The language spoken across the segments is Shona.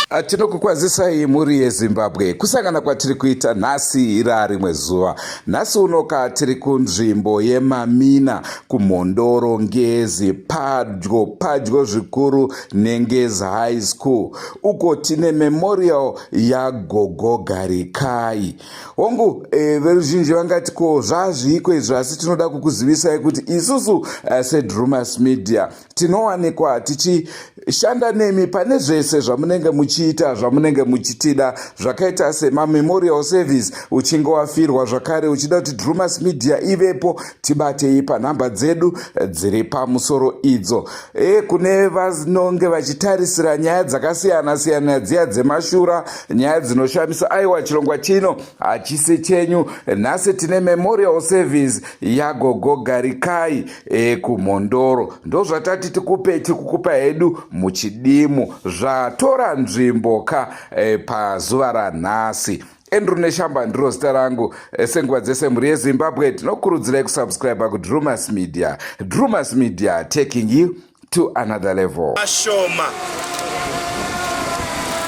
Tinokukwazisai mhuri yeZimbabwe kusangana kwatiri kuita nhasi rarimwe zuva. Nhasi unoka tiri kunzvimbo yeMamina kuMhondoro Ngezi padyo padyo zvikuru neNgezi High School uko tine memorial yaGogo Garikai. Hongu e, veruzhinji vangati ko zvazviiko izvo asi tinoda kukuzivisai kuti isusu e, seDrumas Media tinowanikwa tichishanda nemi pane zvese zvamunenge muchiita zvamunenge muchitida zvakaita semamemorial service uchinge wafirwa zvakare uchida kuti Drumas Media ivepo tibatei panhamba dzedu dziri pamusoro idzo e, kune vanonge vachitarisira nyaya dzakasiyana siyana dziya dzemashura nyaya dzinoshamisa aiwa chirongwa chino hachisi chenyu nhasi tine memorial service yagogo Garikai e, kuMhondoro ndozvatati tikupe tikukupa hedu muchidimu zvatora nzvimbo ka e, pazuva ranhasi Andrew Neshamba ndiro zita rangu e, senguva dzese mhuri yeZimbabwe tinokurudzirai kusubscribe kuDrumas Media. Drumas Media taking you to another level. Mashoma.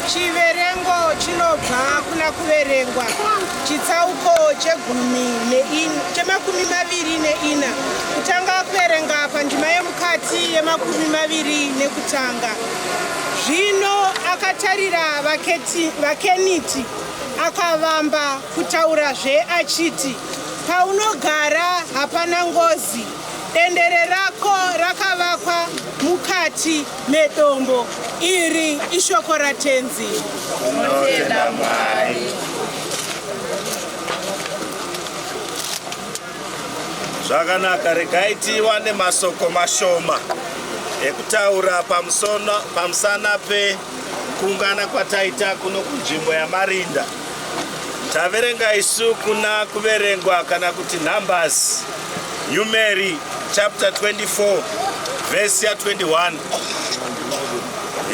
Chiverengo chinobva kuna kuverengwa chitsauko chegumi chemakumi maviri neina kutanga kuverenga pandima yemukati yemakumi maviri nekutanga. Zvino akatarira vaKeniti akavamba kutaurazve achiti, Paunogara hapana ngozi, dendere rako rakavakwa mukati medombo. Iri ishoko raTenzi. Tinotenda Mwari. Zvakanaka, regai tiwane masoko mashoma ekutaura pamusana pekuungana kwataita kuno kunzvimbo yaMarinda. Taverenga isu kuna kuverengwa kana kuti Numbers, Numeri chapter 24 verse ya 21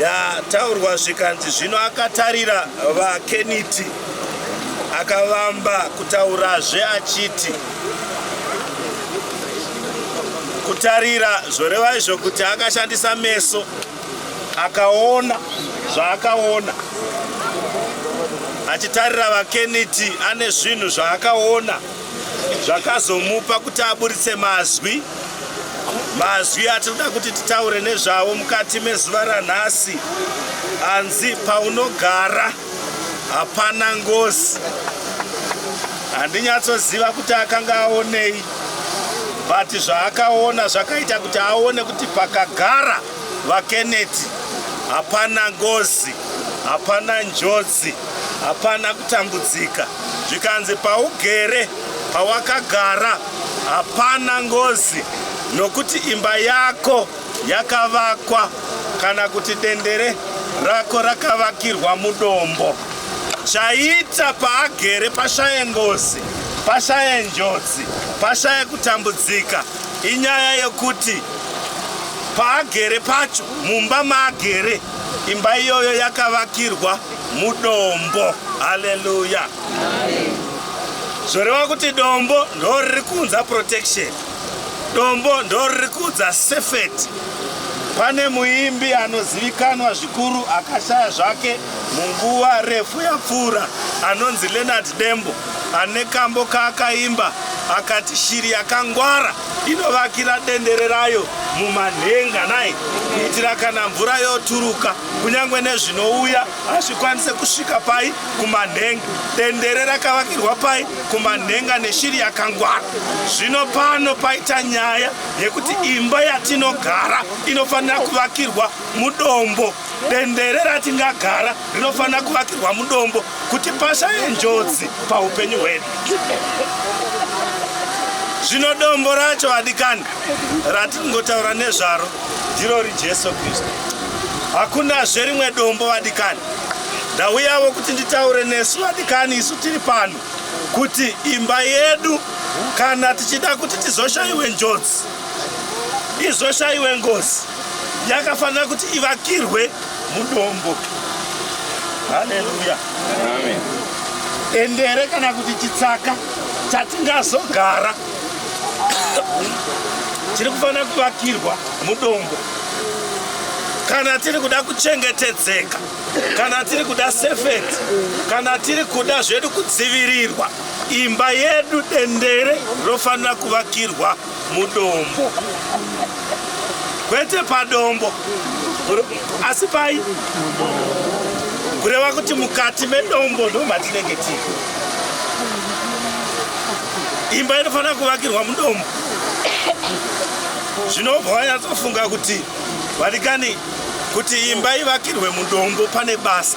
yataurwa zvikanzi zvino akatarira vaKeniti akavamba kutaurazve achiti kutarira zvoreva izvo kuti akashandisa meso akaona zvaakaona achitarira vaKeniti ane zvinhu zvaakaona zvakazomupa kuti aburitse mazwi mazwi atinoda kuti titaure nezvawo mukati mezuva ranhasi anzi paunogara hapana ngozi handinyatsoziva kuti akanga aonei but zvaakaona zvakaita kuti aone kuti pakagara vaKeneti hapana ngozi hapana njodzi hapana kutambudzika zvikanzi paugere pawakagara hapana ngozi nokuti imba yako yakavakwa kana kuti dendere rako rakavakirwa mudombo chaita paagere pashaye ngozi pashaye njodzi pashaye kutambudzika inyaya yekuti paagere pacho mumba maagere imba iyoyo yakavakirwa mudombo haleluya zvoreva kuti dombo ndo riri kuunza protection Dombo ndoriri kuudza sefeti. Pane muimbi anozivikanwa zvikuru akashaya zvake munguva refu yapfuura anonzi Leonard Dembo ane kambo kaakaimba akati shiri yakangwara inovakira dendere rayo mumanhenga nai kuitira kana mvura yoturuka kunyange nezvinouya hazvikwanise kusvika pai kumanhenga dendere rakavakirwa pai kumanhenga neshiri yakangwara zvino pano paita nyaya yekuti imba yatinogara inofanira kuvakirwa mudombo dendere ratingagara rinofanira kuvakirwa mudombo kuti pashaye njodzi paupenyu hwedu zvino dombo racho vadikani ratiringotaura nezvaro ndirori Jesu Kristu. Hakunazve rimwe dombo vadikani. Ndauyavo kuti nditaure nesu vadikani isu tiri pano kuti imba yedu kana tichida kuti tizoshaiwe njodzi izoshaiwe ngozi yakafanira kuti ivakirwe mudombo. Haleluya. Amen. Dendere kana kuti chitsaka chatingazogara chiri kufanira kuvakirwa mudombo. Kana tiri kuda kuchengetedzeka, kana tiri kuda safety, kana tiri kuda zvedu kudzivirirwa, imba yedu dendere rofanira kuvakirwa mudombo, kwete padombo, asi pai, kureva kuti mukati medombo ndo matinenge tiri. Imba inofanira kuvakirwa mudombo. Zvinobva wanyatsofunga kuti vadikani, kuti imba ivakirwe mudombo pane basa.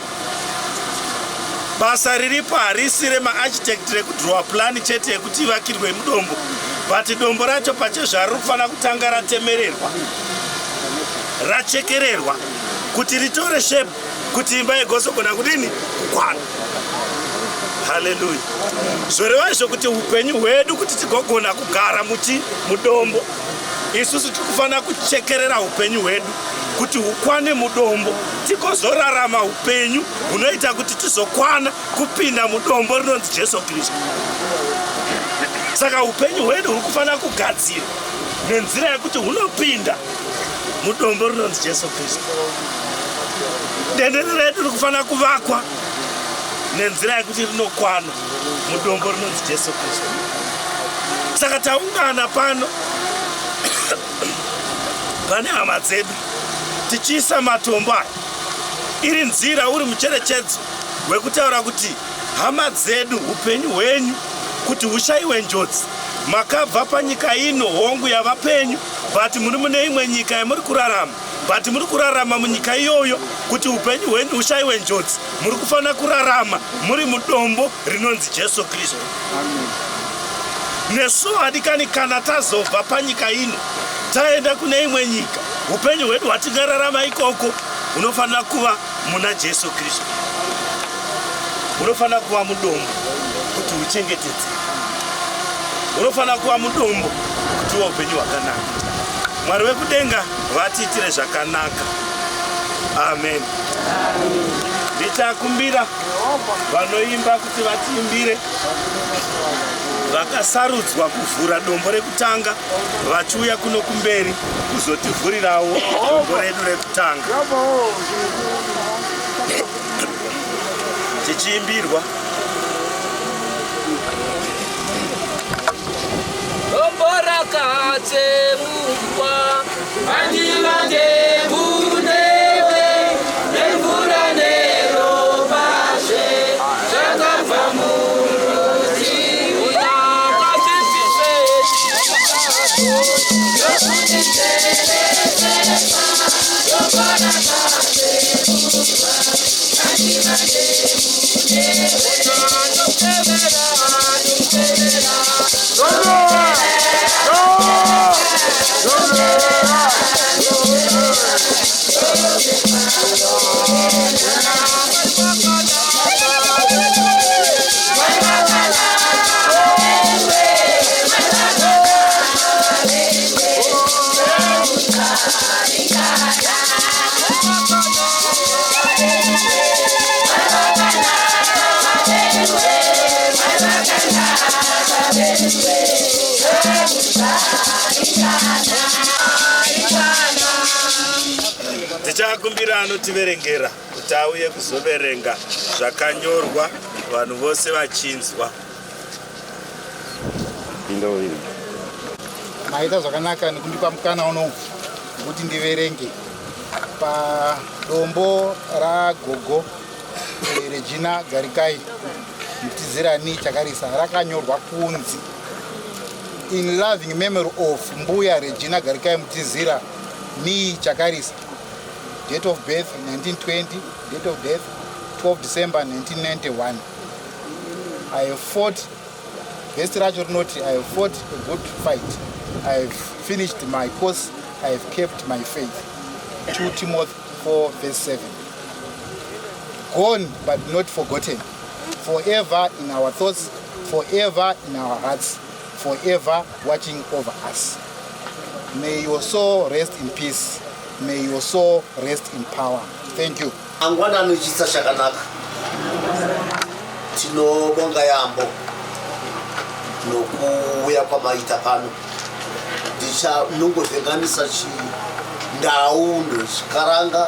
Basa riripo harisi remaarchitect rekudrowa plan chete yekuti ivakirwe mudombo, but dombo racho pachezvaro rikufanira kutanga ratemererwa, rachekererwa kuti ritore shape, kuti imba igozogona kudini kukwana. Haleluya! Zvoreva izvo kuti upenyu hwedu, kuti tigogona kugara muchi mudombo, isusu tiri kufanira kuchekerera upenyu hwedu kuti hukwane mudombo, tigozorarama upenyu hunoita kuti tizokwana kupinda mudombo rinonzi Jesu Kristu. Saka upenyu hwedu huri kufanira kugadzirwa nenzira yekuti hunopinda mudombo rinonzi Jesu Kristu. Dendere redu riri kufanira kuvakwa nenzira yekuti rinokwana mudombo rinonzi Jesu Kristu. Saka taungana pano pane hama dzedu tichiisa matombo aya, iri nzira uri mucherechedzo wekutaura kuti hama dzedu, upenyu hwenyu kuti hushayiwe njodzi. Makabva panyika ino, hongu yavapenyu, but muri mune imwe nyika yamuri kurarama, but muri kurarama munyika iyoyo, kuti upenyu hwenyu hushayiwe njodzi, muri kufanira kurarama muri mudombo rinonzi Jesu Kristu. Nesu hadikani, kana tazobva panyika ino taenda kune imwe nyika, upenyu hwedu hwatingararama ikoko hunofanira kuva muna Jesu Kristu, hunofanira kuva mudombo kuti huchengetedze, hunofanira kuva mudombo kuti uve upenyu hwakanaka. Mwari wekudenga vatiitire zvakanaka. Amen. Ndichakumbira vanoimba kuti vatiimbire, vakasarudzwa kuvhura dombo rekutanga vachiuya kuno kumberi kuzotivhurirawo dombo redu rekutanga, tichiimbirwa. Dombo rakatsemurwa mandivandebundewe nemvura neropazve zvakabva murutivi akazvibvise yokunditeresefa. Dombo rakatsemurwa mandivandebundewe ndomtevera, ndomtevera. Tichakumbira anotiverengera kuti auye kuzoverenga zvakanyorwa, vanhu vose vachinzwa. Maita zvakanaka nekundipa mukana uno wekuti ndiverenge padombo ragogo Regina Garikai Mutizirani Chakarisa. Rakanyorwa kunzi, "In loving memory of Mbuya Regina Garikai Mutizira ni Chakarisa, date of birth 1920, date of death 12 December 1991. I have fought," vhesi racho rinoti, "I have fought a good fight, I have finished my course, I have kept my faith." 2 Timothy 4 verse 7. Gone but not forgotten, forever in our thoughts, forever in our hearts, forever watching over us. May your soul rest in peace. May your soul rest in power. Thank you. Mangwanani, chitsa chakanaka. Tinobonga yambo nokuuya kwamaita pano. Ndichanongovhenganisa. Ndau ndochikaranga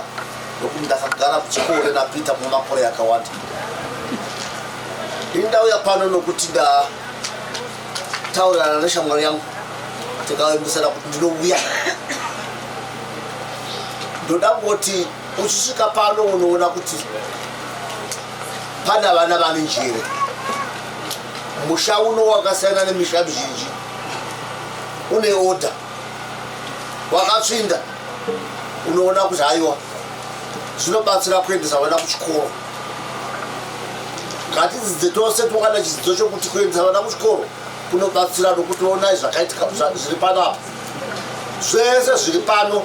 nokuti ndakagara kuchikore naPeter mumakore akawanda. Ini ndauya pano nokuti ndataurirana neshamwari yangu tikavimbisana kuti ndinouya. Ndoda kungoti uchisvika pano unoona kuti pana vana vane njere. Musha uno wakasiyana nemisha mizhinji, une order. Wakatsvinda unoona kuti haiwa zvinobatsira kuendesa vana kuchikoro. Ngatidzidze tose towana chidzidzo chokuti kuendesa vana kuchikoro kunobatsira nokuti onai zvakaitika zviri panapa. Zvese zviri pano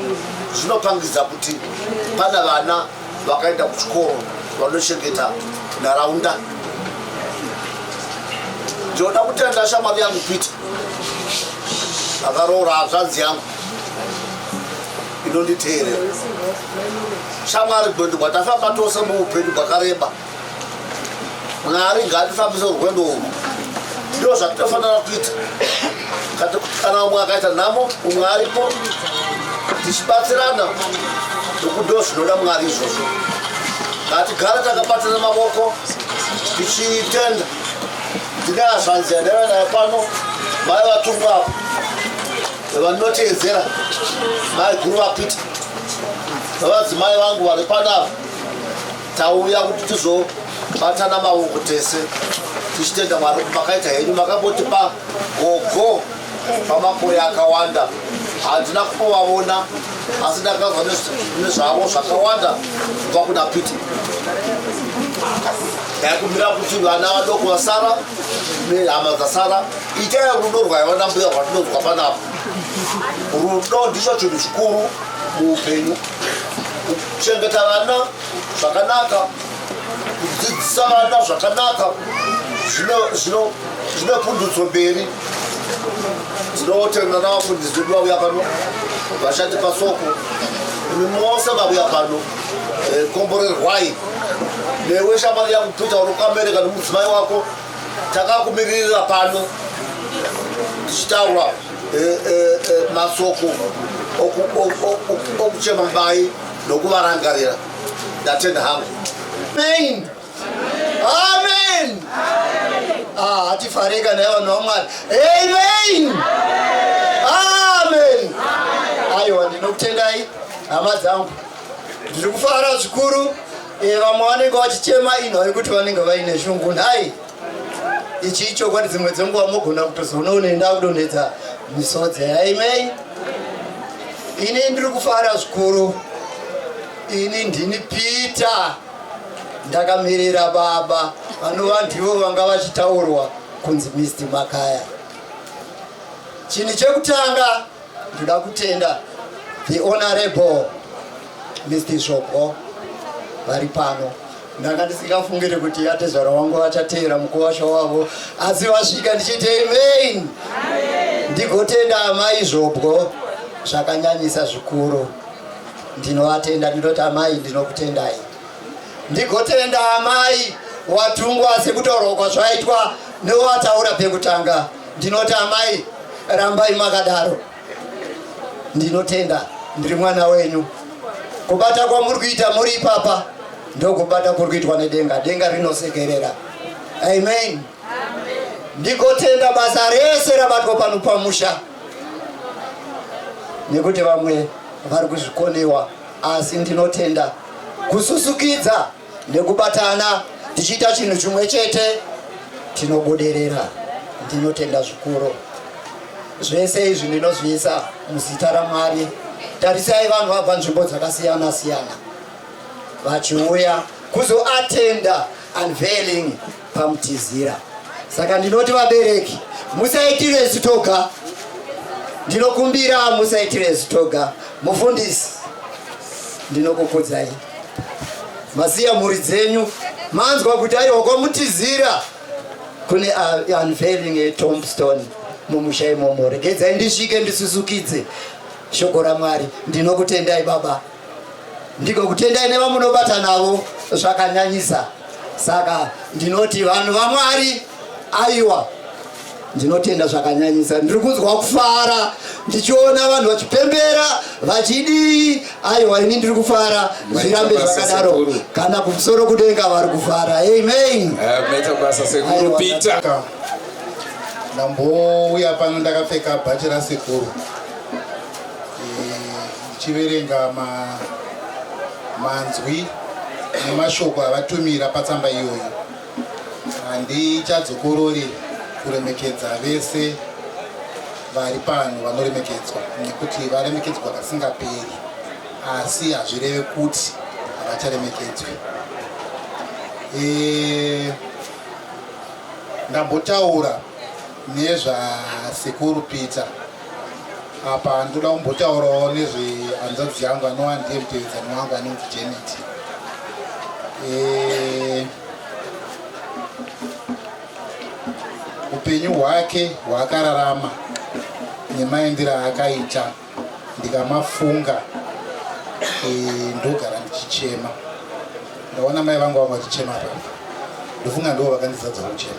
zvinopangidza kuti pana vana vakaenda kuchikoro vanochengeta nharaunda. Ndinoda kutenda shamwari yangu Peter akaroora hanzvadzi yangu inonditeerera. Shamwari gwendo gwatafamba tose muupenyu gwakareba. Mwari ngaatifambise rwendo urwu. Ndizvo zvatinofanira kuita. Kana umwe akaita nhamo, umwe aripo, tichibatsirana, nokuti ndizvo zvinoda Mwari izvozvo. Ngatigare takabatana mavoko tichitenda. Ndine hazvanzi yandaiva nayo pano, mai vatumwa apo vanoteedzera mai guru vaPeter navadzimai vangu vari panapa. Tauya kuti tizobatana maoko tese tichitenda Mwari kuti makaita henyu, makambotipa gogo pamakore akawanda. Handina kumbovavona asi ndakanzwa nezvavo zvakawanda kubva kuna Peter. Ndaikumbira kuti vana vadoko vasara nehama dzasara, itai rudo rwaiva nambuya rwatinonzwa panapa. Rudo ndicho chinhu chikuru muupenyu. Kuchengeta vana zvakanaka, kudzidzisa vana zvakanaka zvine pundutso mberi. Tinotenda navafundisi vedu vauya pano, vashandi pasoko, imi mose vauya pano, komborerwai. Newe shamwari yangu Peter uri kuAmerica nomudzimai wako, takakumiririra pano tichitaura masoko okuchema mbai nokuvarangarira. Ndatenda hangu. Amen. Amen. Ah, hatifarika naye vanhu vaMwari. Amen. Amen. Aiwa, ndinokutendai hama dzangu. Ndiri kufara zvikuru. Vamwe vanenge vachichema inhau yekuti vanenge vaine shungu. Nhai, ichi ichokwadi, dzimwe dzenguva mogona kutozoona unoenda kudonhedza misodzi. Amen. Ini ndiri kufara zvikuru. Ini ndini Peter, ndakamirira baba vanova ndivo vanga vachitaurwa kunzi Mr Makaya. Chinhu chekutanga ndoda kutenda the Honorable Mr Zvobgo vari pano. Ndanga ndisingafungiri kuti atezvara wangu vachateera mukuwasha wavo, asi vasvika ndichiti amen. Ndigotenda amai Zvobgo zvakanyanyisa zvikuru. Ndinovatenda, ndinoti amai ndinokutendai. Ndigotenda amai watungwa sekutaurwa kwazvaitwa newataura pekutanga. Ndinoti amai rambai makadaro. Ndinotenda, ndiri mwana wenyu. Kubata kwamuri kuita muri ipapa ndokubata kuri kuitwa nedenga. Denga rinosekerera. Amen. Ndigotenda basa rese rabatwa pano pamusha, nekuti vamwe vari kuzvikonewa, asi ndinotenda kususukidza nekubatana tichiita chinhu chimwe chete tinobudirira. Ndinotenda zvikuru. Zvese izvi ndinozviisa muzita raMwari. Tarisai vanhu vabva nzvimbo dzakasiyana siyana vachiuya kuzoatenda unveiling pamutizira. Saka ndinoti vabereki, musaitire isu toga. Ndinokumbira musaitire isu toga. Mufundisi, ndinokukudzai. Masiya mhuri dzenyu, manzwa kuti aiwa kwamutizira kune unveiling a tombstone mumusha imomo. Regedzai ndisvike ndisusukidze shoko raMwari. Ndinokutendai baba, ndikokutendai nevamunobata navo zvakanyanyisa. Saka ndinoti vanhu vaMwari, aiwa, Ndinotenda zvakanyanyisa, ndiri kunzwa kufara ndichiona vanhu vachipembera vachidii. Aiwa, ini ndiri kufara, zvirambe zvakadaro. Kana kumusoro kudenga vari kufara. Amen. Maita basa sekuru Peter. Ndambouya pano ndakapfeka bhachi rasekuru ndichiverenga manzwi nemashoko avatumira patsamba iyoyi. Handichadzokorori kuremekedza vese vari pano vanoremekedzwa, nekuti varemekedzwa kasingaperi, asi hazvireve kuti havacharemekedzwi. Ndambotaura nezvasekuru Peter apa, ndoda kumbotaurawo nezvehanzvadzi yangu anova ndiye mutevedzani wangu anonzi Janet. Upenyu hwake hwaakararama nemaendero aakaita ndikamafunga, ndogara ndichichema. Ndaona mai vangu vanga vachichema papa, ndofunga ndo vakandizadza kuchema,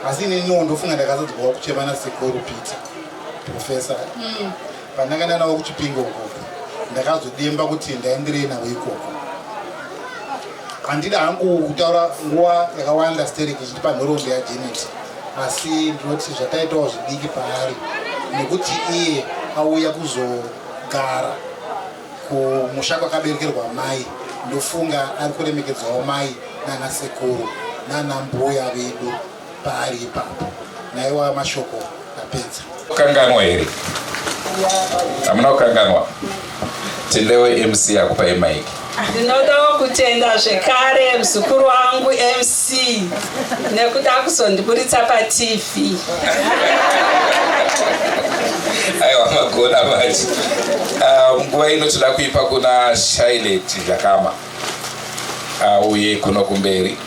asi ininiwo ndofunga ndakazadzwawo kuchema nasekuru Peter Professor. Pandanga navo kuChipinge ukoko, ndakazodemba kuti ndaenderei navo ikoko. Handida hangu kutaura nguva yakawanda stereki ichiti panhoroondo yaJanet, asi ndinoti zvataitawo zvidiki paari, nekuti iye auya kuzogara kumusha kwakaberekerwa mai, ndofunga ari kuremekedzwawo mai nana sekuru nana mbuya vedu paari ipapo. Naiwa mashoko ndapedza. Kukanganwa here? Hamuna kukanganwa. Tendewe MC akupai maiki. Ndinodawo kutenda zvekare muzukuru wangu MC nekuda kuzondiburitsa paTV. Aiwa, magona manje. Nguva ino toda kuipa kuna Shailet Zvakama auye kuno kumberi.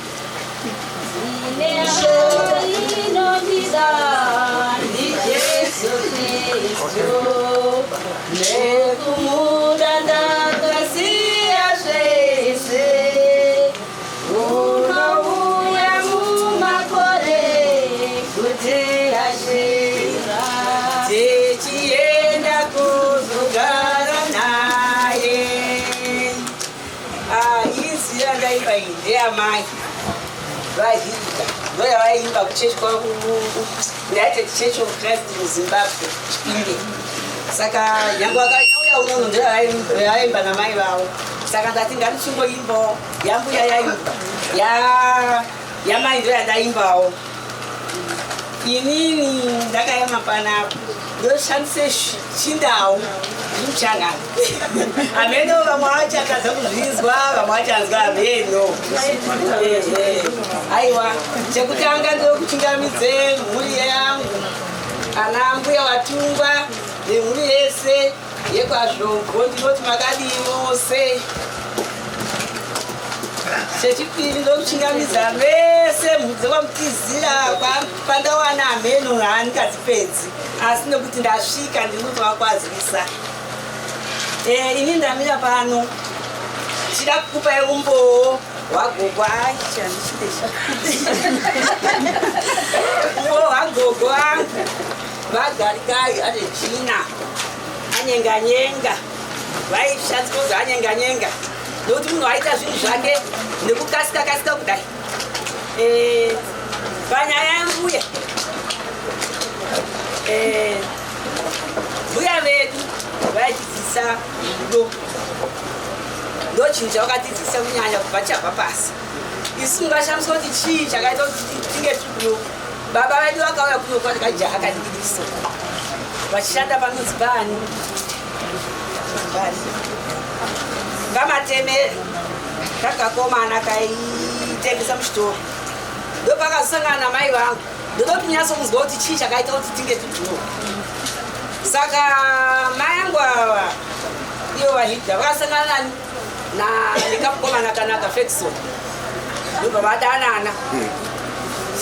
Inondida ndiJesu Kristu, nekumuda ndakasiya zvese. Unouya mumakore kuti ashira, tichienda kuzogara naye. Izi yandaimba iyi ndeyamai vaHilda, ndoyavaimba kuchechi United Church of Christ in Zimbabwe, Chipinge. Saka nyange vakauya unono, ndoyavaimba namai vavo. Saka ndati ngandichingoimbawo yambuya yaimba, yamai ndo yandaimbawo inini. Ndakaema panapo, ndoshandise chindau zvimuchangana hameno. Vamwe vachatadza kuzvinzwa, vamwe vachanzwa hameno. Aiwa, chekutanga ndokuchingamidze mhuri yangu, ana mbuya watungwa nemhuri yese yekwaZvombo, ndinoti makadii mose? Chechipiri ndokuchingamidza vese mhuri dzekwamutizira pandawana hameno, handingadzipedzi, asi nekuti ndasvika ndinoti vakwazisa. Ini ndamira pano ndichida kukupai umbowo hwagogo. Ai, chandichidesha umbowo hwagogo vangu vaGarikai aRegina Anyenganyenga. Vaishandiswa kuzi Anyenganyenga nekuti munhu aita zvinhu zvake nekukasika kasika kudai. Panyaya yambuya, mbuya vedu vaitidzidzisa rudo, ndo chinhu chavakatidzidzisa kunyanya kubva tichabva pasi. Isu mungashamiswa kuti chii chakaita kuti tinge tiri kuno. Baba vedu vakauya kuno kwakajaha kadikidikso, vachishanda panonzi pani pamatemere, kakakomana kaitengesa muchitoro, ndopakazosangana namai vangu. Ndoda kuti nyatso kunzwa kuti chii chakaita kuti tinge tiri kuno. Saka mai angu ava, ivo vaHidha, vakasangana nani nekamukomana kanaka Ferguson, ndobva vadanana.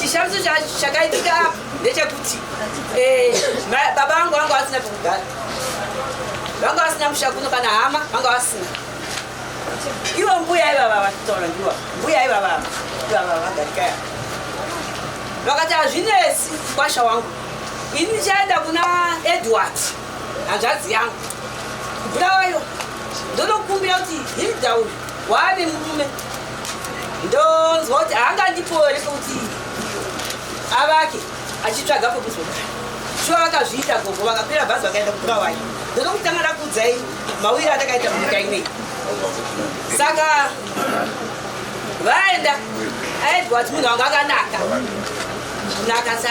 Chishamiso chakaitika apa ndechekuti baba vangu vanga vasina pekugara, vanga vasina musha kuno, kana hama vanga vasina. Ivo mbuya ivava vachitaura, ndiwa mbuya ivava, ivava vagarikaya. Vakati hazvinetsi kwasha wangu, ini ndichaenda kuna Edward hanzvadzi yangu kuBulawayo, ndonokumbira kuti Hilda uyu waane murume, ndonzwa kuti haangandipowo here pekuti avake achitsvaga pekuzogara. Shuwa vakazviita gogo, vakakwira bhazi vakaenda kuBulawayo. Ndonokutanga ndakuudzai mawiro atakaita munyika inei. Saka vaenda aedwa kuti munhu wanga akanaka kunaka sa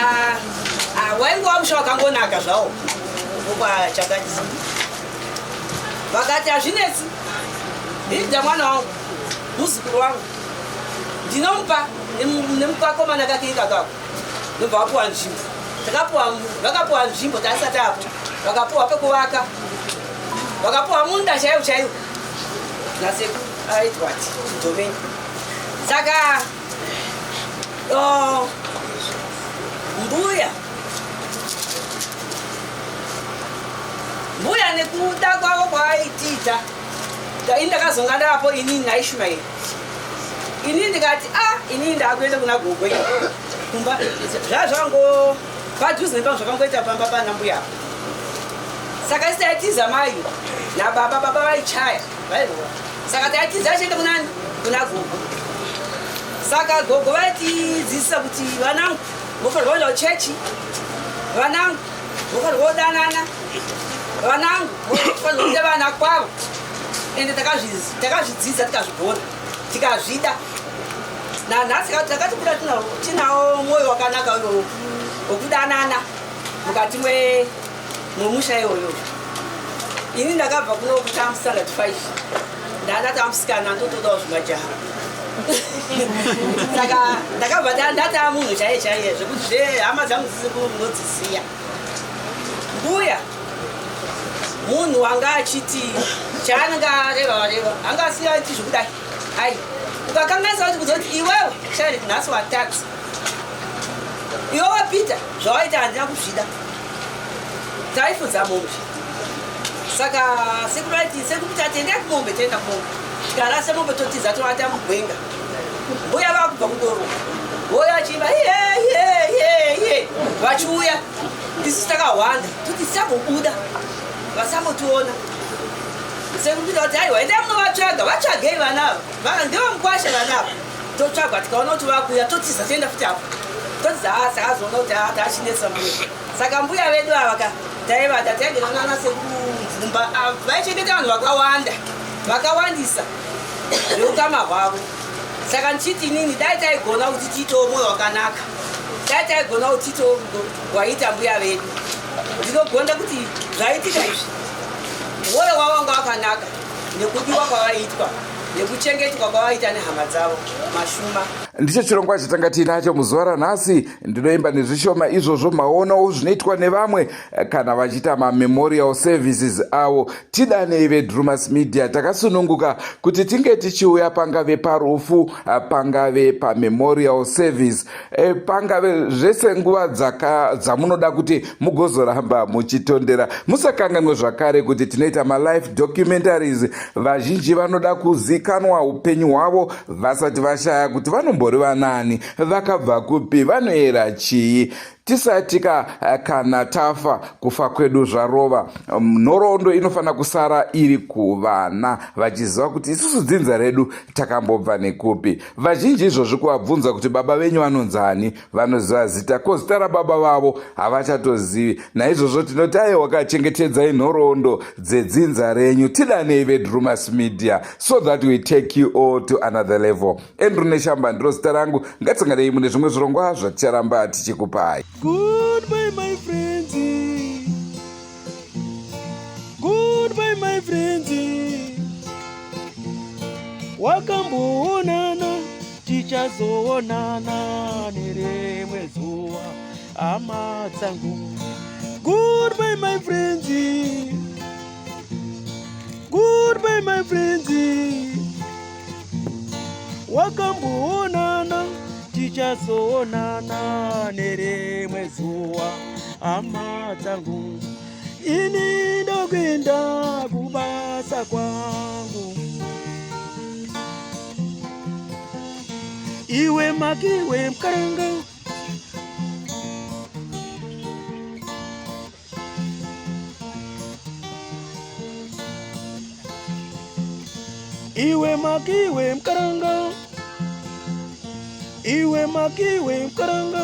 ah, waingova musha wakangonaka zvawo okwachakati. Vakati hazvinetsi, ndida mwana wangu muzukuru wangu ndinomupa nemukakomana kake ikakako. Ndobva vapuwa nzvimbo, takapuwa, vakapuwa nzvimbo taisati apo, vakapuwa pekuvaka, vakapuwa munda chaiwo chaiwo nasekuru aitwa Domeni. Saka oh, mbuya mbuya nekuda kwavo kwaaitiita, ini ndakazonga ndapo inini naIshmaeri, ini ndikati a ah, inini ndakuenda kuna gogo kumba, zvazvango padhuze nepangu zvakangoita pamba pana mbuya. Saka isi taitiza mai nababa, baba vaichaya vairova, saka taitiza achienda kunani, kuna gogo. Saka gogo vaitidzidzisa kuti vanangu mofanirwa kuenda kuchechi, vanangu mofanirwa kudanana, vanangu mofanirwa kuita vana kwavo. Ende takazvidzidza tikazvigona tikazvida. Nanhasi takatokura tinawo mwoyo wakanaka wekudanana mukati mwemusha iwoyo. Ini ndakabva kuno kutamu standard 5, ndanda musikana ndotodawo zvimajaha, saka ndakabva ndataa munhu chaiye chaiye zvekuti zve hama dzangu dzisiri kuno munodzisiya. Mbuya munhu wanga achiti chaanenge areva vareva, anga asingaiti zvekudai. Ai ukakanganisa kuti kuzoti iwewe shari nhasi watadza, iwewe Peter zvawaita handina kuzvida. Taifudza mombe, saka sekuru aiti, sekuru kuti atiendei kumombe, toenda kumombe, tikarasa mombe totiza tovata mugwenga. Mbuya vakubva kudoro voya achiimba iye iye iye iye, vachiuya isu takahwanda toti tisambobuda vasambotiona. Sekuru kuita kuti aiwa, endai munovatsvaga, vatsvagei vana ava, ndevamukwasha vana ava. Totsvagwa tikaona kuti vakuya totiza toenda futi apo totiza. Saka azoona kuti tachinetsa mbuya. Saka mbuya vedu ava ka taivada, taigona nana sekuru Mvumba vaichengeta vanhu vakawanda vakawandisa veukama hwavo. Saka ndichiti inini dai taigona kuti tiitewo mwoyo wakanaka, dai taigona kuti tiitewo rudo rwaiita mbuya vedu. Ndinogonda kuti zvaitika izvi, mwoyo wavo wanga wakanaka nekudiwa kwavaiitwa nekuchengetwa kwavaita nehama dzavo mashuma. Ndicho chirongwa chatanga tiinacho muzuva ranhasi. Ndinoimba nezvishoma izvozvo maonawo zvinoitwa nevamwe kana vachiita mamemorial services avo. Tidanei veDrumas Media, takasununguka kuti tinge tichiuya pangave parufu, pangave pamemorial service, pangave zvese nguva dzamunoda kuti mugozoramba muchitondera. Musakanganwe zvakare kuti tinoita malife documentaries. Vazhinji vanoda kuzikanwa upenyu hwavo vasati vashaya, kuti vanombori vanani, vakabva kupi, vanoera chii. Tisati kana tafa, kufa kwedu zvarova, nhoroondo inofanira kusara iri kuvana vachiziva kuti isusu dzinza redu takambobva nekupi. Vazhinji izvozvi kuvabvunza kuti baba venyu vanonzani, vanoziva zita, ko zita rababa vavo havachatozivi. Naizvozvo tinoti aiwa, kachengetedzai nhoroondo dzedzinza renyu. Tidanei veDrumas Media so that we take you all to another level. Andrew Neshamba ndiro zita rangu. Ngatsanganei mune zvimwe zvirongwa zvaticharamba tichikupai. Goodbye my friends, goodbye my friends, wakamboonana tichazoonana nerimwe zuva hama dzangu. Goodbye my friends, goodbye my friends, wakamboonana tichazoonana nerimwe zuva hama dzangu. Ini ndokuenda kubasa kwangu, iwe makiwe mukaranga. Iwe makiwe mkaranga. Iwe makiwe mkaranga.